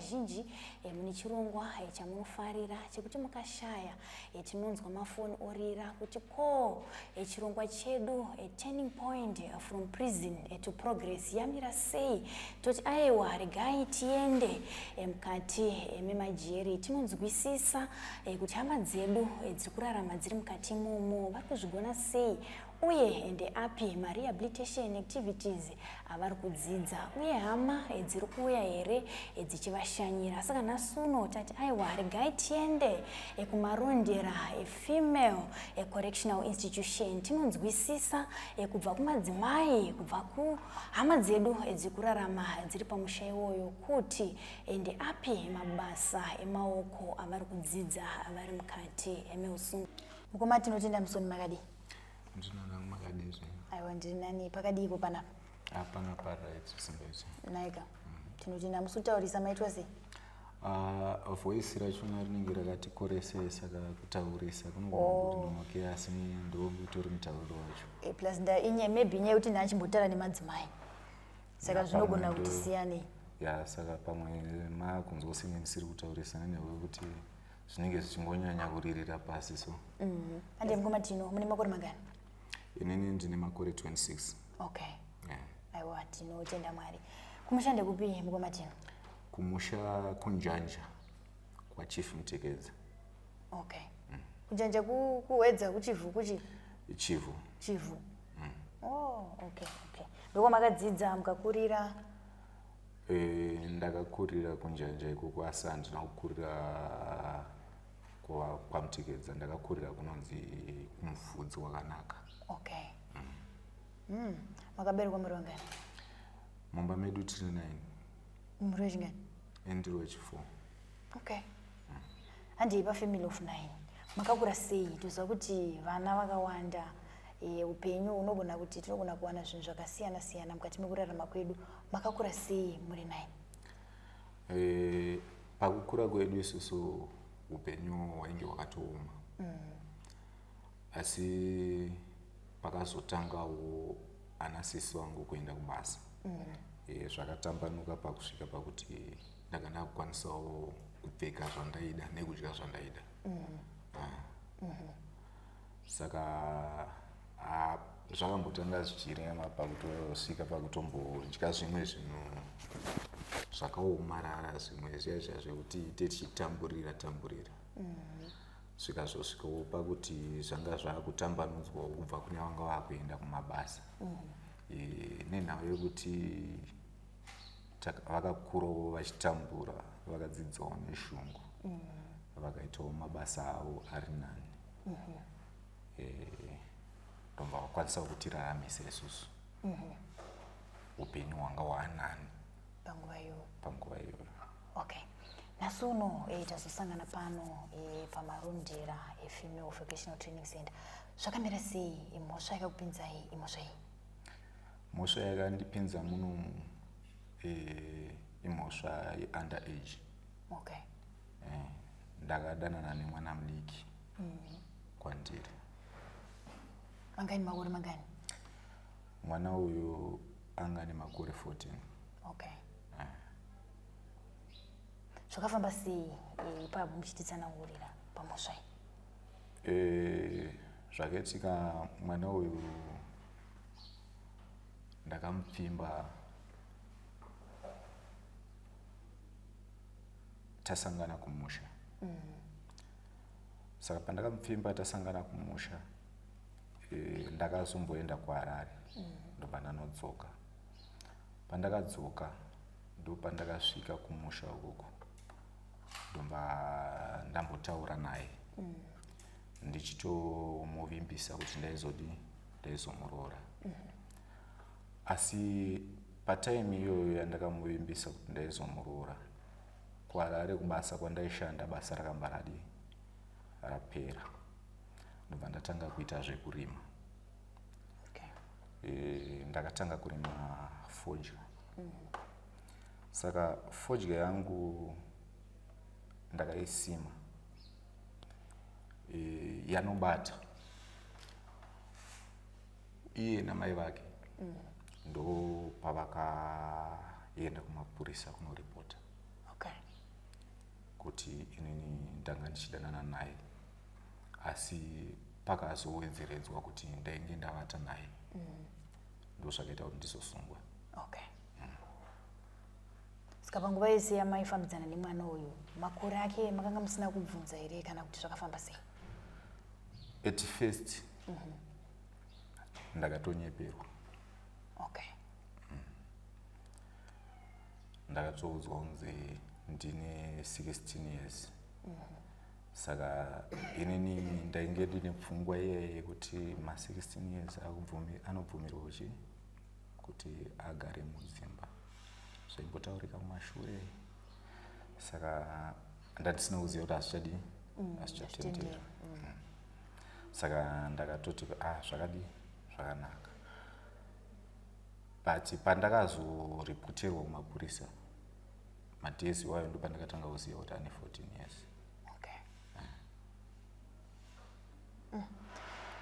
Kazhinji mune chirongwa chamunofarira chekuti mukashaya tinonzwa mafoni orira kuti ko chirongwa chedu Turning Point from Prison to Progress yamira sei? Toti aiwa, regai tiende mukati memajeri tinonzwisisa kuti hama dzedu dziri kurarama dziri mukati imomo vari kuzvigona sei, uye ndeapi marehabilitation activities avari kudzidza, uye hama dziri kuuya here dzichivashanyira. Saka nhasi uno tati aiwa, regai tiende kuMarondera Female Correctional Institution tinonzwisisa kubva kumadzimai, kubva kuhama dzedu dziri kurarama dziri pamusha iwoyo, kuti ndeapi mabasa emaoko avari kudzidza vari mukati meusungo. Mukoma Tinotenda Musoni, makadii? Ndinona, makadii zvenyu? Aiwa, ndiri nani. Pakadiiko panapa? Hapana, paright zvisingaiti. Naika, Tinotenda, musi kutaurisa, maitwa sei? Voice rachona rinenge rakati koresei, saka kutaurisa kunogona kuti nonoke, asi ndotori mutauriro wacho. Plus inye maybe inyaya yekuti ndachimbotaura nemadzimai, saka zvinogona kuti siyanei. Ya, saka pamwe makunzwa senge ndisiri kutaurisana newe kuti zvinenge zvichingonyanya kuririra pasi so. Ande mukoma Tino, mune makore mangani? Inini ndine makore 26. Okay. Yeah. Aiwa, tinotenda Mwari. Kumusha ndekupi, mukoma Tino? Kumusha kuNjanja, kwaChief Mutekedza. Okay, kuNjanja, kuHwedza, kuChivhu, kuchi? Chivhu. Chivhu. Oh, okay. Ndokwamakadzidza, mukakurira? Ndakakurira kuNjanja ikoko, asi handina kukurira kwaMutekedza. Ndakakurira kunonzi kuMufudzi Wakanaka. Okay. Makaberekwa muri vangani? Mumba medu tiri 9. Muri wechingani? Ndiri wechi4. Okay, handei pafamily of nine. Makakura sei? Toziva kuti vana vakawanda, upenyu unogona kuti tinogona kuwana zvinhu zvakasiyana siyana mukati mekurarama kwedu. Makakura sei muri nine? Pakukura kwedu isusu upenyu hwainge hwakatooma, asi pakazotangawo ana sisi vangu kuenda kubasa, zvakatambanuka pakusvika pakuti ndanga ndakukwanisawo kupfeka zvandaida nekudya zvandaida. Ah. Saka zvakambotanga zvichirema pakutosvika pakutombodya zvimwe zvinhu zvakaomarara, zvimwe zviya zviya zvekuti tichitamburira tamburira, zvikazosvikawo pakuti zvanga zvakutambanudzwawo kubva kune vanga vakuenda kumabasa. Nenhau yekuti vakakurawo vachitambura, vakadzidzawo neshungu, vakaitawo mabasa avo ari nani, ndobva vakwanisawo kutiraramisa isusu. Upenyu hwanga hwaanani panguva iyoyo. Panguva iyoyo. Okay, nhasi uno tazosangana pano paMarondera Female Vocational Training Center. Zvakamira sei? Mhosva yakakupinzai imhosva iyi? Mhosva yakandipinza munomu imhosva yeunder age. Ndakadanana nemwana mudiki kwandiri. Mangani, makore mangani? Mwana uyu anga nemakore 14. Okay, zvakafamba sei ipapo, muchititsanangurira pamhosva iyi? Zvakaitika, mwana uyu ndakamupfimba tasangana kumusha. Saka pandakamupfimba tasangana kumusha, ndakazomboenda kuHarare, ndobva ndanodzoka. Pandakadzoka ndopandakasvika kumusha ukoko, ndobva ndambotaura naye ndichitomuvimbisa kuti ndaizodi ndaizomuroora. Asi patime iyoyo yandakamuvimbisa kuti ndaizomuroora, kuHarare kubasa kwandaishanda basa rakamba radi rapera, ndobva ndatanga kuita zvekurima. Ndakatanga kurima fodya. Saka fodya yangu ndakaisima, yanobata, iye namai vake ndo pavakaenda kumapurisa kunoripota. Kuti inini ndanga ndichidanana naye, asi pakazowedzeredzwa kuti ndainge ndavata naye, ndozvakaita kuti ndizosungwa. Okay, saka panguva yese yamaifambidzana nemwana uyu, makore ake makanga musina kubvunza here, kana kuti zvakafamba sei? At first ndakatonyeperwa. Ndakatoudzwa kunzi ndine 16 years, saka inini ndainge ndine pfungwa iyeye yekuti ma16 years anobvumirwa kuchi kuti agare mudzimba, zvaimbotaurika mumashure. Saka ndandisina kuziva kuti hazvichadii, hazvichatenderwa. Saka ndakatoti, "Ah, zvakadii, zvakanaka." But pandakazoripoterwa kumapurisa madays iwayo, ndo pandakatanga kuziva kuti ane 14 years. Okay.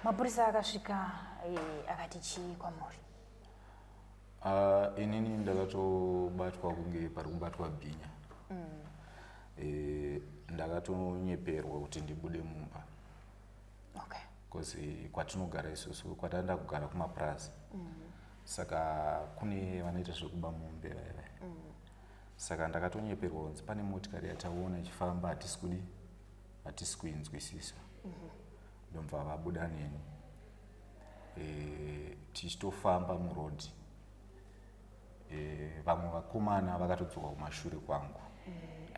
Mapurisa akasvika akati chii kwamuri? Inini ndakatobatwa kunge pari kubatwa bhinya. Ndakatonyeperwa kuti ndibude mumba, because kwatinogara isusu, kwataenda kugara kumapurazi, saka kune vanoita zvekuba mombe vaiva. Saka ndakatonyeperwa kunzi pane motikari yataona ichifamba, hatisi kudi, hatisi kuinzwisisa. Ndomva vabuda neni, tichitofamba murodhi, vamwe vakomana vakatodzoka kumashure kwangu.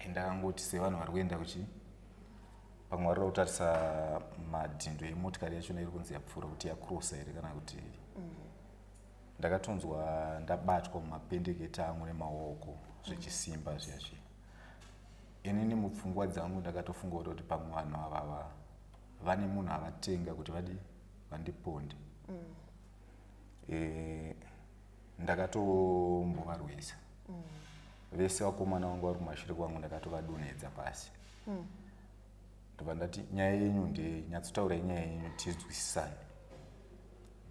Ndakangoti sevanhu vari kuenda kuchi pamwe varida kutarisa madhindo emotikari yachona iri kunzi yapfuura, kuti yakrosa here kana kuti. Ndakatonzwa ndabatwa mumapendekete angu nemaoko zvechisimba zviya zviya. Inini mupfungwa dzangu ndakatofunga kuti pamwe vanhu avava vane munhu avatenga kuti vadi vandiponde. Ndakatombovarwisa vese vakomana vangu vari kumashure kwangu, ndakatovadonhedza pasi. Ndobva ndati, "Nyaya yenyu ndei? Nyatsotaurai nyaya yenyu tinzwisisane."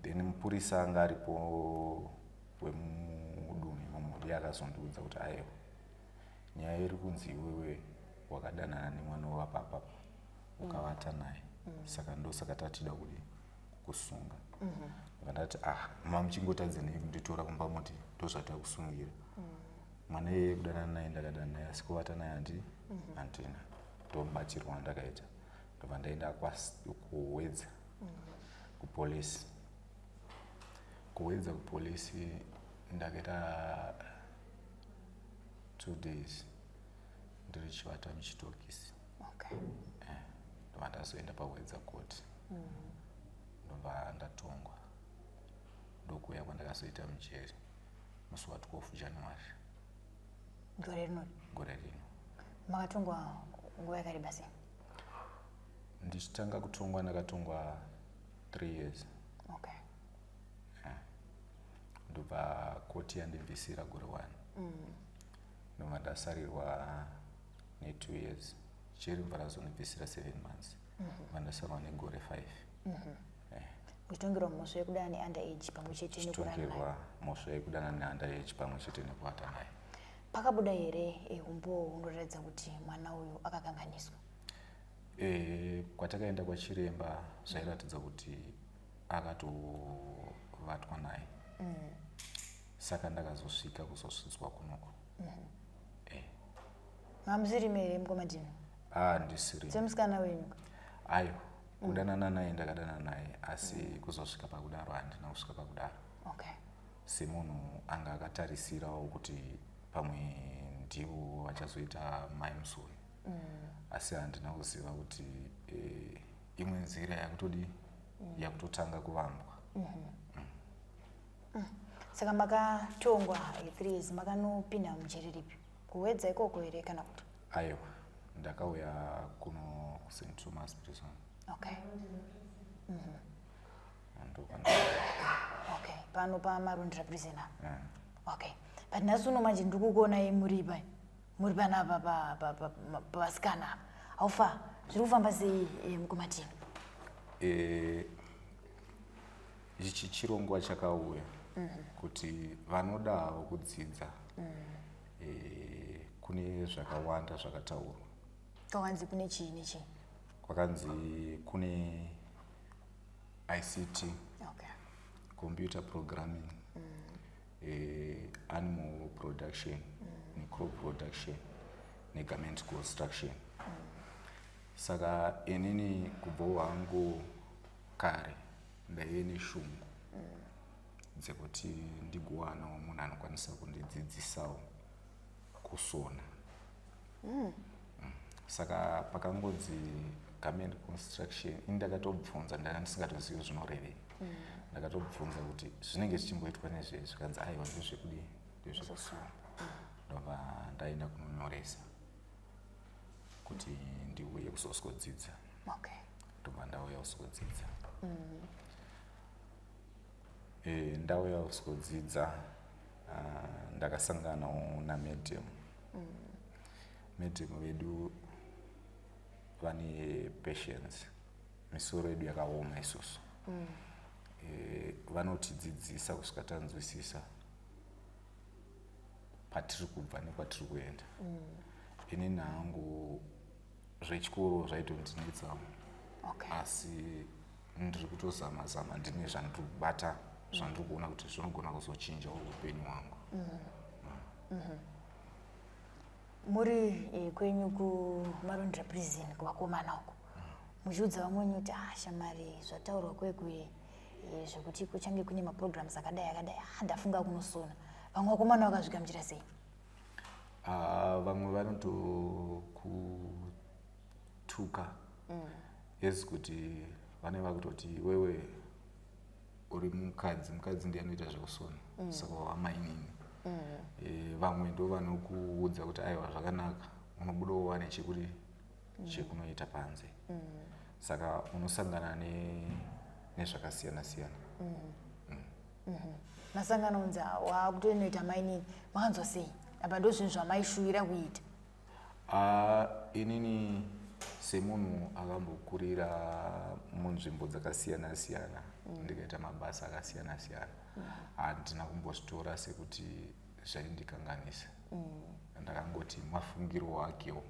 Then mupurisa anga aripo wemudunhu imomo ndiye akazondiudza kuti, "Aiwa, nyaya iri kunzi iwewe wakadanana nemwana wapapapa, ukavata naye, saka ndosaka tatida kudi kukusunga." Ndobva ndati, "Ah, mamuchingotadza nei kunditora kumba muti ndozvatakusungira mwana iyeye? Kudanana naye ndakadanana naye, asi kuvata naye handina." Ndomubatirwa wandakaita, ndobva ndaenda kuWedza kupolisi. KuWedza kupolisi ndakaita 2 days ndiri chivata muchitokisi. Ndobva ndazoenda paWedza court, ndobva ndatongwa, ndokuuya kwandakazoita mujeri musi wa12 January. Gore rino? Gore rino. Makatongwa nguva yakareba sei? Ndichitanga kutongwa ndakatongwa 3 years. Ndobva koti yandibvisira gore 1, ndobva ndasarirwa ne2 years. Jeri bva razondibvisira 7 months, bva ndasarwa negore 5. Uchitongerwa mhosva yekudana neunder age pamwe chete nekurara naye? Chitongerwa mhosva yekudana neunder age pamwe chete nekuvata naye. Pakabuda here umbowo hunoratidza kuti mwana uyu akakanganiswa? Kwatakaenda kwachiremba zvairatidza kuti akatovatwa naye. Saka ndakazosvika kuzosvitswa kunoko. Mamusirimi here, mukomadhino? Ah, ndisiri. Semusikana wenyu? Ayo, kudanana naye ndakadana naye, asi kuzosvika pakudaro handina kusvika pakudaro. Semunhu anga akatarisirawo kuti pamwe ndivo vachazoita mai Musoni, asi handina kuziva kuti imwe nzira yakutodi yakutotanga kuvambwa. Saka makatongwa 3 years, makanopinda mujeri ripi? KuWedza ikoko here kana kuti? Aiwa, ndakauya kuno kuSt Thomas Prison. Ndokwana. Okay, pano paMarondera Prison apa? Okay, but nhasi uno manje ndiri kukuonai muri pa muri panapa pavasikana apa. Haufa zviri kufamba sei, mukomatini? Ichi chirongwa chakauya kuti vanodawo kudzidza, kune zvakawanda zvakataurwa. Kwakanzi kune chii nechii? Kwakanzi kune ICT, computer programming, animal production, necrop production, negarment construction. Saka inini kubva hangu kare ndaive neshungu dzekuti ndigowanawo munhu anokwanisa kundidzidzisawo kusona. Saka pakangonzi garment construction, ini ndakatobvunza, ndanga ndisingatozivi zvinorevei. Ndakatobvunza kuti zvinenge zvichimboitwa nezvei, zvikanzi aiwa, ndezvekudii, ndezvekusona. Ndobva ndaenda kunonyoresa kuti ndiuye kuzosikodzidza. Ndobva ndauya kusikodzidza. Ndauya kusikodzidza, ndakasanganawo namadam. Madam vedu vane patience, misoro yedu yakaoma isusu. Vanotidzidzisa kusvika tanzwisisa patiri kubva nekwatiri kuenda. Inini hangu zvechikoro zvaitondinetsawo, asi ndiri kutozama zama, ndine zvandiri kubata, zvandiri kuona kuti zvinogona kuzochinjawo upenyu hwangu. Muri kwenyu kuMarondera Prison, kuvakomana uko, muchiudza vamwe wenyu kuti, "Ah, shamari, zvataurwa kwekwe zvekuti kuchange kune maprograms akadai akadai, ah, ndafunga kunosona," vamwe vakomana vakazvigamuchira sei? Ah, vamwe vanotokutuka ezi kuti vanenge vakutoti iwewe uri mukadzi, mukadzi ndiye anoita zvekusona, saka wamainini. Vamwe ndo vanokuudza kuti aiwa, zvakanaka, unobudawo wane chekuti chekunoita panze. Saka unosangana nezvakasiyana siyana. Masangano unzi wakutoinoita mainini, makanzwa sei? Apa ndo zvinhu zvamaishuvira kuita? Ah, inini semunhu akambokurira munzvimbo dzakasiyana siyana, ndikaita mabasa akasiyana siyana, handina kumbozvitora sekuti zvaindikanganisa. Ndakangoti mafungiro akewo.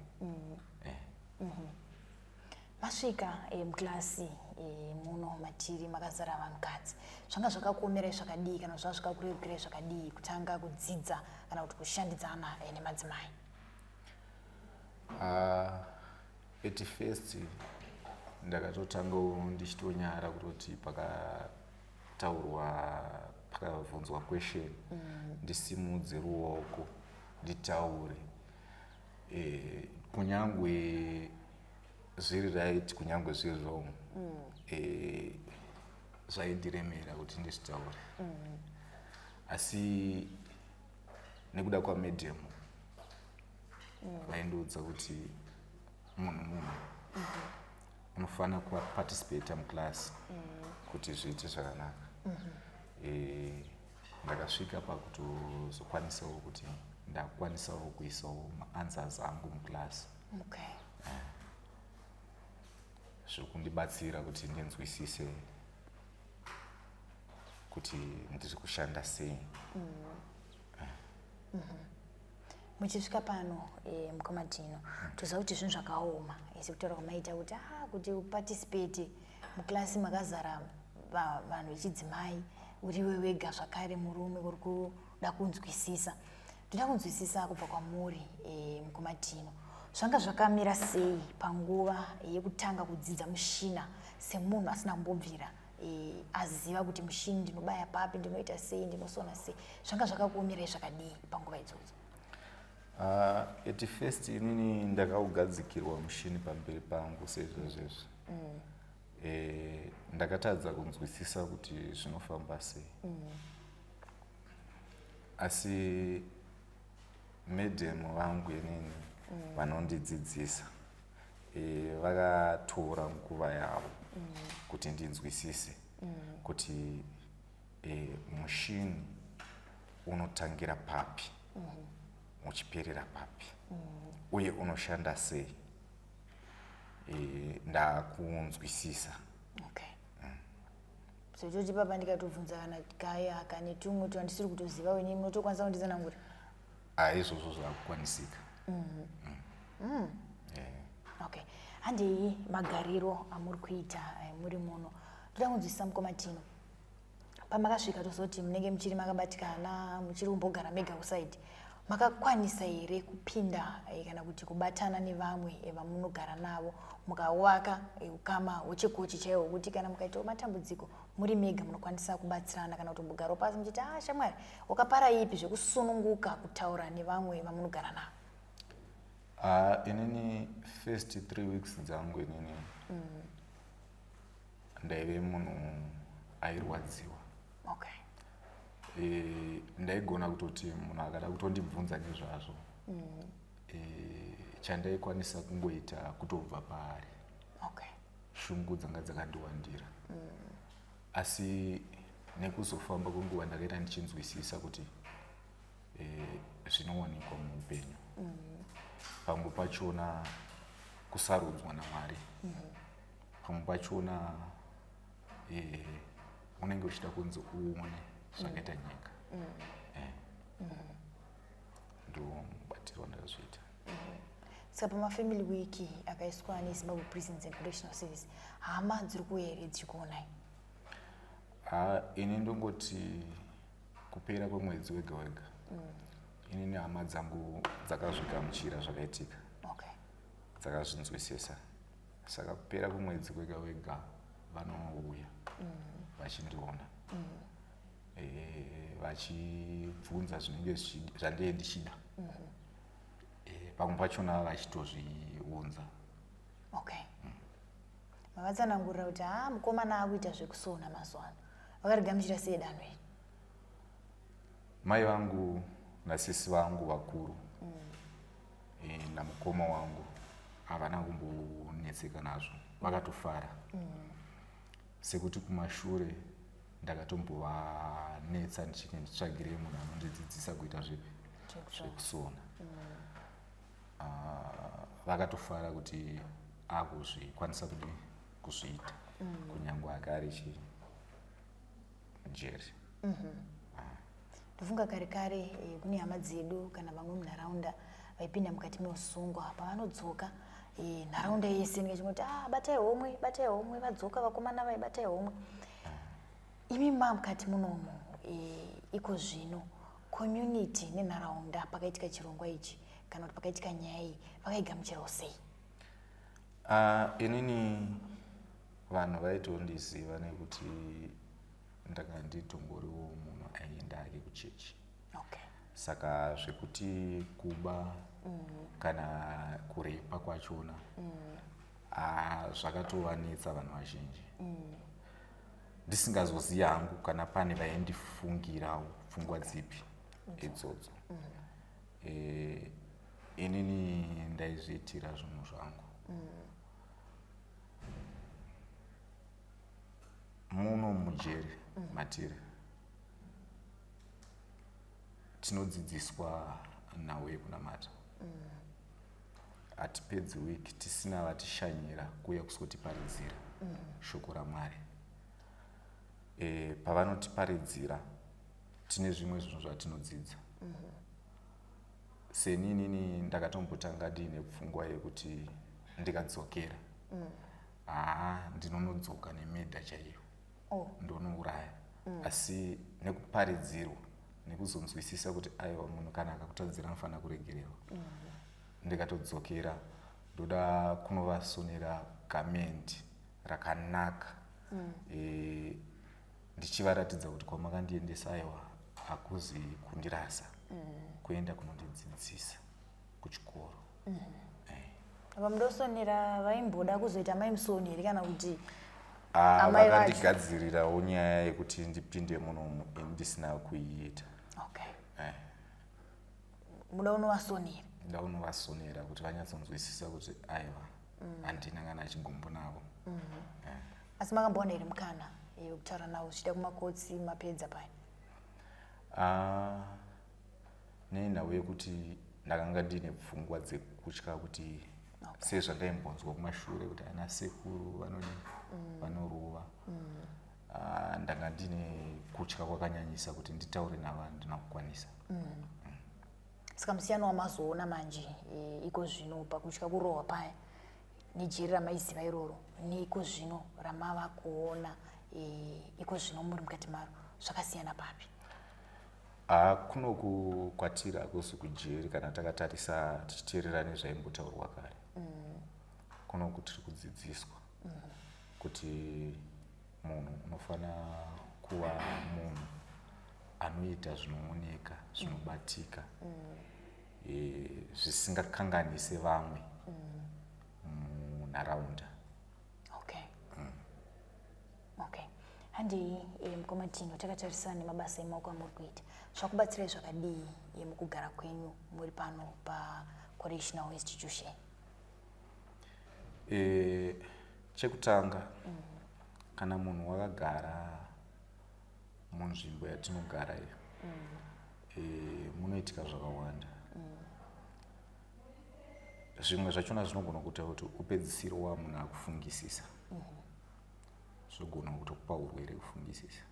Masvika muklasi muno matiri makazara vanhukadzi, zvanga zvakakuomerai zvakadii kana zvava zvakakurerukirai zvakadii kutanga kudzidza kana kuti kushandidzana nemadzimai? At first ndakatotangawo ndichitonyara kutoti pakataurwa, pakabvunzwa question, ndisimudze ruoko nditaure, kunyangwe zviri right, kunyangwe zviri wrong. Zvaindiremera kuti ndizvitaure, asi nekuda kwamadam vaindiudza kuti munhu unofanira kuparticipata muclass kuti zviite zvakanaka. Ndakasvika pakutozokwanisawo kuti ndakwanisawo kuisawo maanswers angu muclass. Zviri kundibatsira kuti ndinzwisise kuti ndiri kushanda sei. Muchisvika pano, mukoma Tino, toziva kuti zvinhu zvakaoma, sekutaura kwamaita kuti kuti uparticipate muklasi makazara vanhu vechidzimai, uriwe wega zvakare murume uri kuda kunzwisisa. Ndoda kunzwisisa kubva kwamuri, mukoma Tino, zvanga zvakamira sei panguva yekutanga kudzidza mushina semunhu asina kumbobvira aziva kuti mushini ndinobaya papi, ndinoita sei, ndinosona sei? Zvanga zvakakuomerai zvakadii panguva idzodzo? At first inini ndakaugadzikirwa mushini pamberi pangu seizvozvezvi. Ndakatadza kunzwisisa kuti zvinofamba sei, asi madam vangu inini vanondidzidzisa vakatora nguva yavo kuti ndinzwisise kuti mushini unotangira papi, uchiperera papi, uye unoshanda sei. Ndakunzwisisa. Okay, so toti papa ndikatobvunza kana gaya kane tumwe twandisiri kutoziva wenye, munotokwanisa kunditsanangura? Aizvozvo zvakukwanisika. Okay, handei magariro amuri kuita muri muno. Ndoda kunzwisisa, mukoma Tino, pamakasvika, tozoti munenge muchiri makabatikana, muchiri kumbogara mega kuside, makakwanisa here kupinda kana kuti kubatana nevamwe vamunogara navo, mukawaka ukama hwechekochi chaihwo, kuti kana mukaitawo matambudziko muri mega munokwanisa kubatsirana, kana kutombogarawo pasi muchiti, "A ah, shamwari, wakapara ipi?" Zvekusununguka kutaura nevamwe vamunogara navo? Inini first 3 weeks dzangu inini ndaive munhu airwadziwa. Ndaigona kutoti munhu akada kutondibvunza nezvazvo, chandaikwanisa kungoita kutobva paari. Shungu dzanga dzakandiwandira. Asi nekuzofamba kwenguva ndakaita ndichinzwisisa kuti zvinowanikwa muupenyu. Pamwe pachona kusarudzwa naMwari. Pamwe pachona unenge uchida kunzi uone zvakaita nyika. Ndo mubatiro wandakazviita. Saka pamafamily week akaiswa neZimbabwe Prisons and Correctional Service, hama dziri kuuya here dzichikuonai? Ha, ini ndongoti kupera kwemwedzi wega wega, inini hama dzangu dzakazvigamuchira zvakaitika, dzakazvinzwisisa. Saka kupera kwemwedzi wega wega vanouya vachindiona, vachibvunza zvinenge zvandee ndichida. Pamwe pachona vachitozviunza. Okay, mavatsanangurira kuti ha, mukomana akuita zvekusona mazuva ano, vakarigamuchira sei danho iri? Mai vangu nasisi vangu vakuru namukoma wangu havana kumbonetseka nazvo, vakatofara, sekuti kumashure ndakatombovanetsa ndichiti nditsvagirei munhu anondidzidzisa kuita zvipi, zvekusona. Ah, vakatofara kuti akuzvikwanisa kudi kuzviita, kunyange ake ari chi mujeri. Ndofunga kare kare kune hama dzedu kana vamwe munharaunda vaipinda mukati meusungwa, pavanodzoka nharaunda yese inenge ichingoti, "Ah, batai homwe, batai homwe, vadzoka vakomana vai, batai homwe." Imi ma mukati munomu iko zvino, community nenharaunda, pakaitika chirongwa ichi kana kuti pakaitika nyaya iyi, vakaigamuchirawo sei? Ah, inini vanhu vaitondiziva nekuti ndanga nditongoriwo munhu aienda ake kuchechi. Saka zvekuti kuba kana kurepa kwachona, ah, zvakatovanetsa vanhu vazhinji. Ndisingazozivi hangu kana pane vaindifungirawo pfungwa dzipi idzodzo. Inini ndaizviitira zvinhu zvangu muno mujeri matiri. Tinodzidziswa nhau yekunamata. Hatipedzi wiki tisina vatishanyira kuuya kusotiparidzira shoko raMwari. Pavanotiparidzira tine zvimwe zvinhu zvatinodzidza. Seni inini ndakatombotanga ndiine pfungwa yekuti ndikadzokera, haa, ndinonodzoka nemurder chaiyo, ndonouraya. Asi nekuparidzirwa, nekuzonzwisisa kuti aiwa, munhu kana akakutadzira anofanira kuregererwa, ndikatodzokera ndoda kunovasonera garment rakanaka, ndichivaratidza kuti kwamakandiendesa, aiwa, hakuzi kundirasa, kuenda kunondidzidzisa kuchikoro. Apa mudosonera vaimboda kuzoita mai musoni here kana kuti Ah, amai vacho? Vakandigadzirirawo nyaya yekuti ndipinde munomu, ini ndisina kuiita. Muda unovasonera? Ndaunovasonera kuti vanyatsonzwisisa kuti aiwa, handina kana chigumbu navo. Asi makambowana here mukana wekutaura navo, zvichida kumakotsi mapedza paya? Ah, nenhau yekuti ndakanga ndine pfungwa dzekutya kuti sezvandaimbonzwa kumashure kuti ana sekuru vanodi vanorova. Ah, ndanga ndine kutya kwakanyanyisa kuti nditaure navo, handina kukwanisa. Saka musiyano wamazoona manje iko zvino pakutya kurohwa paya. Nejeri ramaiziva iroro neiko zvino ramava kuona, iko zvino muri mukati maro, zvakasiyana papi? Ha, kunoku kwatiri hakusi kujeri kana takatarisa tichiteerera nezvaimbotaurwa kare. Kunoku tiri kudzidziswa kuti munhu unofanira kuva munhu anoita zvinooneka, zvinobatika, zvisingakanganise vamwe munharaunda. Okay, handei, mukoma Tino. Takatarisana nemabasa emaoko amuri kuita, zvakubatsirai zvakadii mukugara kwenyu muri pano pacorrectional institution? Chekutanga, kana munhu wakagara munzvimbo yatinogara iyo, munoitika zvakawanda. Zvimwe zvachona zvinogona kuita kuti upedzisire wa munhu akufungisisa, zvogona kutokupa urwere kufungisisa.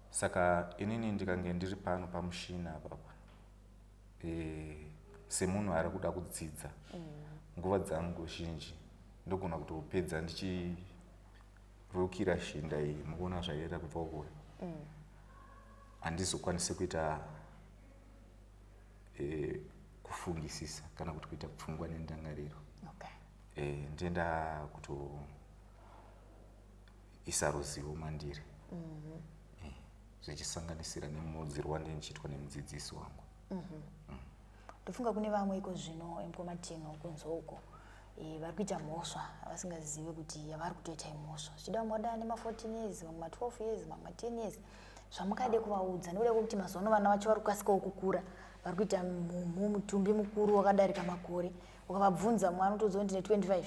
Saka inini ndikange ndiri pano pamushina apapa, semunhu ari kuda kudzidza, nguva dzangu zhinji ndogona kutopedza ndichirukira shinda iyi. Mukuona zvaita kubva ukure, handizokwanisi kuita kufungisisa kana kuti kuita pfungwa nendangariro. Ndienda kutoisa ruzivo mandiri, zvichisanganisira nemudziro wandinenge ndichiitwa nemudzidzisi wangu. Ndofunga kune vamwe iko zvino, mukoma Tino, kunze uko vari kuita mhosva vasingazivi kuti yavari kutoita imhosva. Zvichida vamwe vadana nema14 years, vamwe ma12 years, vamwe ma10 years. Zvamungade kuvaudza nekuda kwekuti mazuva ano vana vacho vari kukasikawo kukura, vari kuita mumhu mutumbi mukuru wakadarika makore. Ukavabvunza, mumwe anotoudza kuti ndine 25,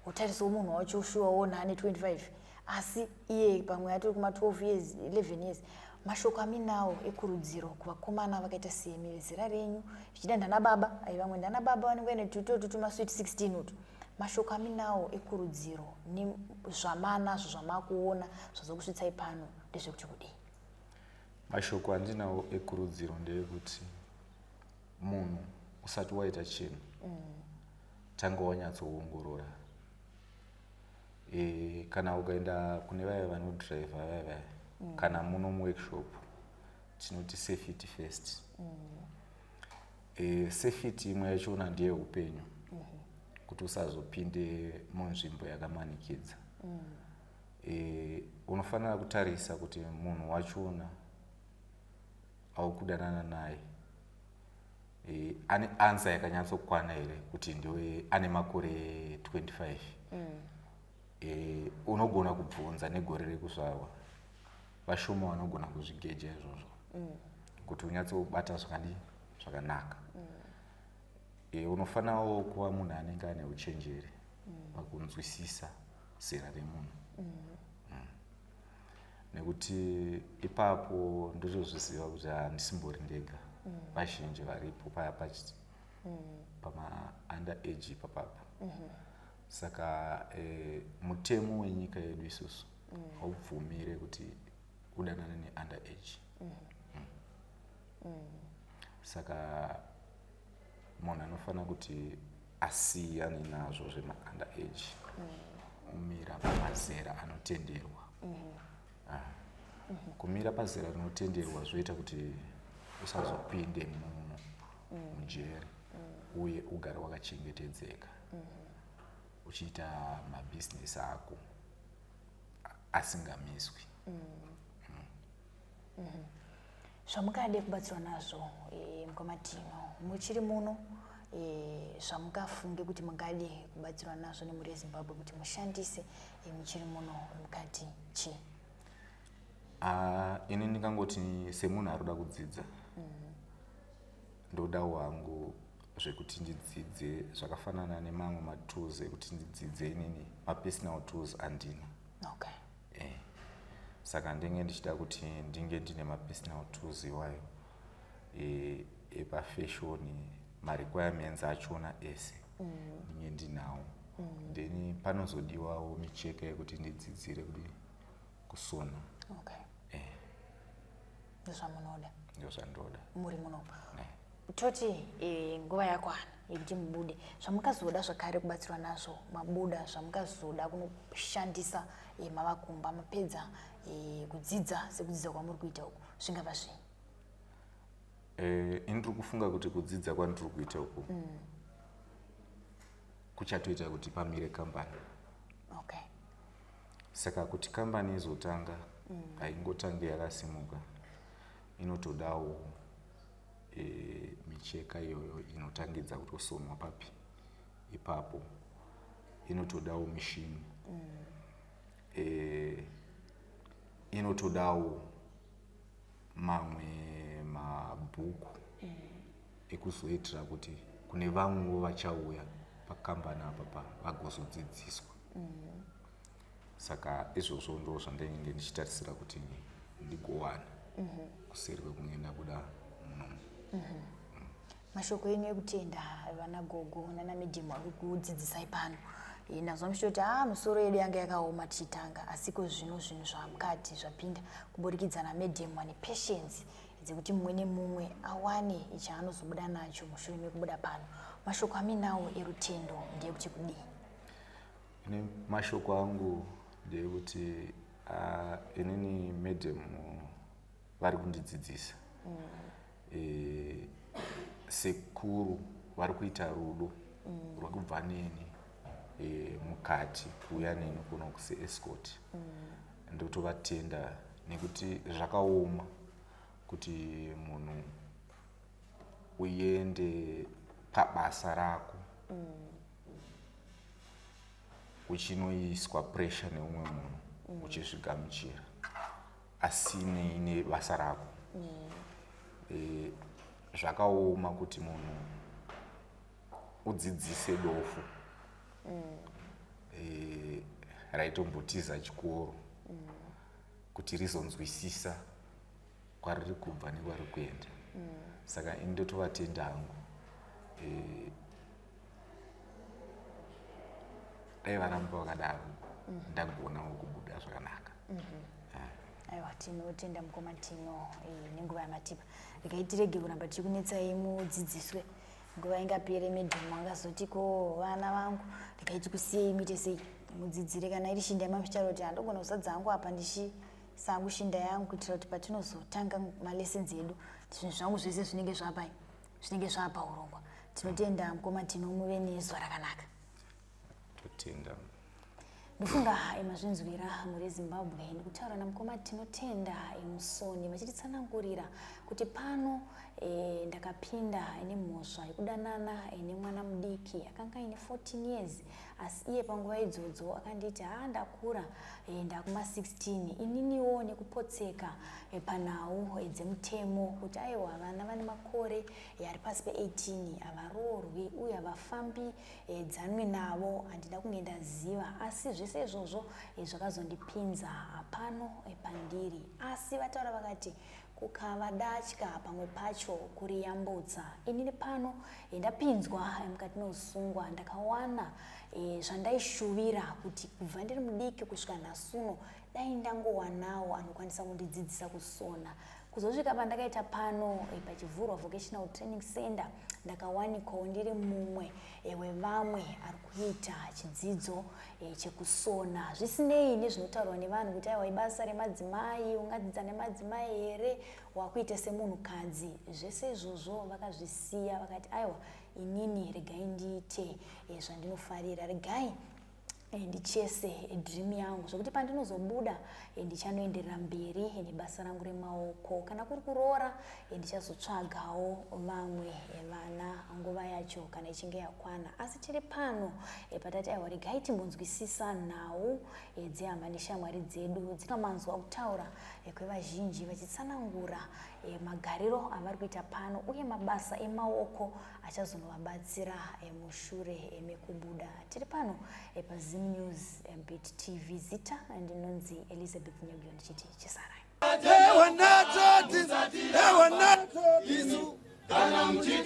wotarisawo munhu wacho, shuwa woona ane 25, asi iye pamwe atori kuma12 years, 11 years. Mashoko aminawo ekurudziro kuvakomana vakaita semi vezera renyu, zvichida ndana baba, ai vamwe ndana baba vanenge vaine tutotu tumasweet 16 utu, mashoko aminawo ekurudziro nezvamanazvo zvamakuona zvazokusvitsai pano ndezvekuti kudii? Mashoko andinawo ekurudziro ndeyekuti munhu usati waita chinhu, tanga wanyatsoongorora. Kana ukaenda kune vaya vanodhiraivha vaya vaya, kana muno muworkshop tinoti safety first. Safety imwe yachona ndeyeupenyu, kuti usazopinde munzvimbo yakamanikidza. Unofanira kutarisa kuti munhu wachona aukudanana naye ane answer yakanyatsokwana here kuti ndiwe ane makore 25. Unogona kubvunza negore rekuzvarwa. Vashoma vanogona kuzvigeja izvozvo kuti unyatsobata zvakadii zvakanaka. Unofanirawo kuva munhu anenge ane uchenjeri pakunzwisisa zera remunhu, nekuti ipapo ndotozviziva kuti handisimbori ndega, vazhinji varipo paya pama under age ipapapo. Saka mutemo wenyika yedu isusu haubvumire kuti udanane neunder age. Saka munhu anofanira kuti asiyane nazvo zvema-under age, umira pamazera anotenderwa. Ah. Kumira pazera rinotenderwa zvoita kuti usazopinde muno mujeri, uye ugare wakachengetedzeka uchiita mabhizinesi ako asingamiswi. Zvamungade kubatsirwa nazvo, mukoma Tino, muchiri muno, zvamungafunge kuti mungade kubatsirwa nazvo nemhuri yeZimbabwe kuti mushandise muchiri muno mukati, chii? Ah, ini ndingangoti semunhu ari kuda kudzidza, ndodawo hangu zvekuti ndidzidze zvakafanana nemamwe matools ekuti ndidzidze. Inini mapersonal tools andina. Saka ndinge ndichida kuti ndinge ndine mapersonal tools iwayo epafashoni, marequirements achona ese ndinge ndinawo. Then panozodiwawo micheka yekuti ndidzidzire kuti kusona. Ndozvamunoda? Ndozvandoda. Muri muno? Eh. Toti nguva yakwana yekuti mubude. Zvamukazoda zvakare kubatsirwa nazvo mabuda, zvamukazoda kunoshandisa mava kumba, mapedza kudzidza sekudzidza kwamuri kuita uku, zvingava zvii? Ini ndiri kufunga kuti kudzidza kwandiri kuita uku kuchatoita kuti pamire kambani. Saka kuti kambani izotanga, haingotange yakasimuka, inotodawo micheka iyoyo inotangidza kutosonwa papi ipapo, inotodawo mishini, inotodawo mamwe mabhuku ekuzoitira kuti kune vamwewo vachauya pakambani apa vagozodzidziswa. Saka izvozvo ndo zvandinenge ndichitarisira kuti ndigowana kuseri kwekunge ndabuda munomu. Mashoko enyu ekutenda vana gogo nana madam vari kudzidzisai pano. Ndazwa muchitoti musoro yedu yanga yakaoma tichitanga, asi ko zvino zvinhu zvamukati zvapinda kuburikidza namadam vane patience dzekuti mumwe nemumwe awane chaanozobuda nacho mushure mekubuda pano. Mashoko aminawo erutendo ndeyekuti kudii? Ini mashoko angu ndeyekuti inini madam vari kundidzidzisa. Sekuru vari kuita rudo rwekubva neni mukati kuuya neni kuno seescort. Ndotovatenda nekuti zvakaoma kuti munhu uende pabasa rako uchinoiswa pressure neumwe munhu uchizvigamuchira asinei nebasa rako. Zvakaoma kuti munhu udzidzise dofo raitombotiza chikoro kuti rizonzwisisa kwariri kubva nekwariri kuenda. Saka ini ndotovatenda hangu. Dai varamba vakadaro, ndagonawo kubuda zvakanaka. Aiwa, tinotenda mukoma Tino nenguva yamatipa. Regai tirege kuramba tichikunetsai mudzidziswe, nguva ingapere madam angazoti ko vana vangu. Regai tikusiyei muite sei mudzidzire. Kana iri shinda yamamuchitaura kuti handogona kuzadza hangu apa ndichisangu shinda yangu, kuitira kuti patinozotanga malessons edu zvinhu zvangu zvese zvinenge zvapai, zvinenge zvapa urongwa. Tinotenda mukoma Tino, muve nezuva rakanaka. Totenda. Ndofunga mazvinzwira mhuri yeZimbabwe, ndikutaura namukoma Tinotenda Musoni vachititsanangurira kuti pano ndakapinda nemhosva yekudanana nemwana mudiki akanga aine 14 years, asi iye panguva idzodzo akanditi ha ndakura, ndakuma 16. Ininiwo nekupotseka panhau dzemutemo kuti aiwa, vana vane makore ari pasi pe18 havaroorwi uye havafambi dzanwe navo, handina kunge ndaziva. Asi zvese izvozvo zvakazondipinza pano pandiri. Asi vataura vakati kukava datya pamwe pacho kuriyambutsa. Inini pano ndapinzwa mukati meusungwa, ndakawana zvandaishuvira kuti kubva ndiri mudiki kusvika nhasi uno dai ndangowanawo anokwanisa kundidzidzisa kusona. Kuzosvika pandakaita pano paChivhurwa Vocational Training Center, ndakawanikwawo ndiri mumwe wevamwe ari kuita chidzidzo chekusona, zvisinei nezvinotaurwa nevanhu kuti aiwa, ibasa remadzimai, ungadzidza nemadzimai here, wakuita semunhukadzi. Zvese izvozvo vakazvisiya, vakati aiwa, inini regai ndiite zvandinofarira, regai ndichase dream yangu, zvokuti pandinozobuda ndichanoenderera mberi nebasa rangu remaoko. Kana kuri kuroora, ndichazotsvagawo vamwe vana nguva yacho kana ichinge yakwana. Asi tiri pano patati aiwa, regai timbonzwisisa nhau dzehama neshamwari dzedu. Dzikamanzwa kutaura kwevazhinji vachitsanangura magariro avari kuita pano uye mabasa emaoko achazonovabatsira mushure mekubuda. Tiri pano paZim News Beat TV. Zita ndinonzi Elizabeth Nyagio, ndichiti chisarai. Wanatoti, wanatoti, isu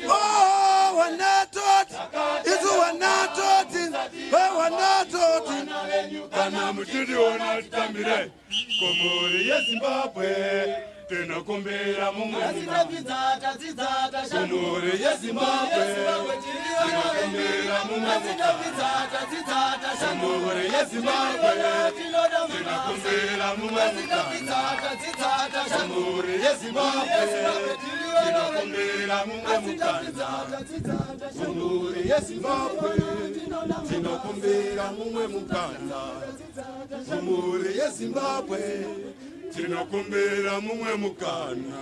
Oh, wanatoti, isu wanatoti, wanatoti. Kana muchitiona titambire kumhuri yeZimbabwe. Tinokumbira mumwe Asi mukana. tapfidza, tadzidza, tashanduka. Kumhuri yeZimbabwe. Yezimbabwe tiri vana venyu. Tinokumbira mumwe Asi mukana. tapfidza, tadzidza, tashanduka. Kumhuri yeZimbabwe. Tinoda mabasa. Tinokumbira mumwe Asi mukana. tapfidza, tadzidza, tashanduka. Kumhuri yeZimbabwe. Yezimbabwe tiri vana venyu. Tinokumbira mumwe Asi mukana. tapfidza, tadzidza, tashanduka. Kumhuri yeZimbabwe. Tinokumbira mumwe mukana. Kumhuri yeZimbabwe. Tinokumbira mumwe mukana.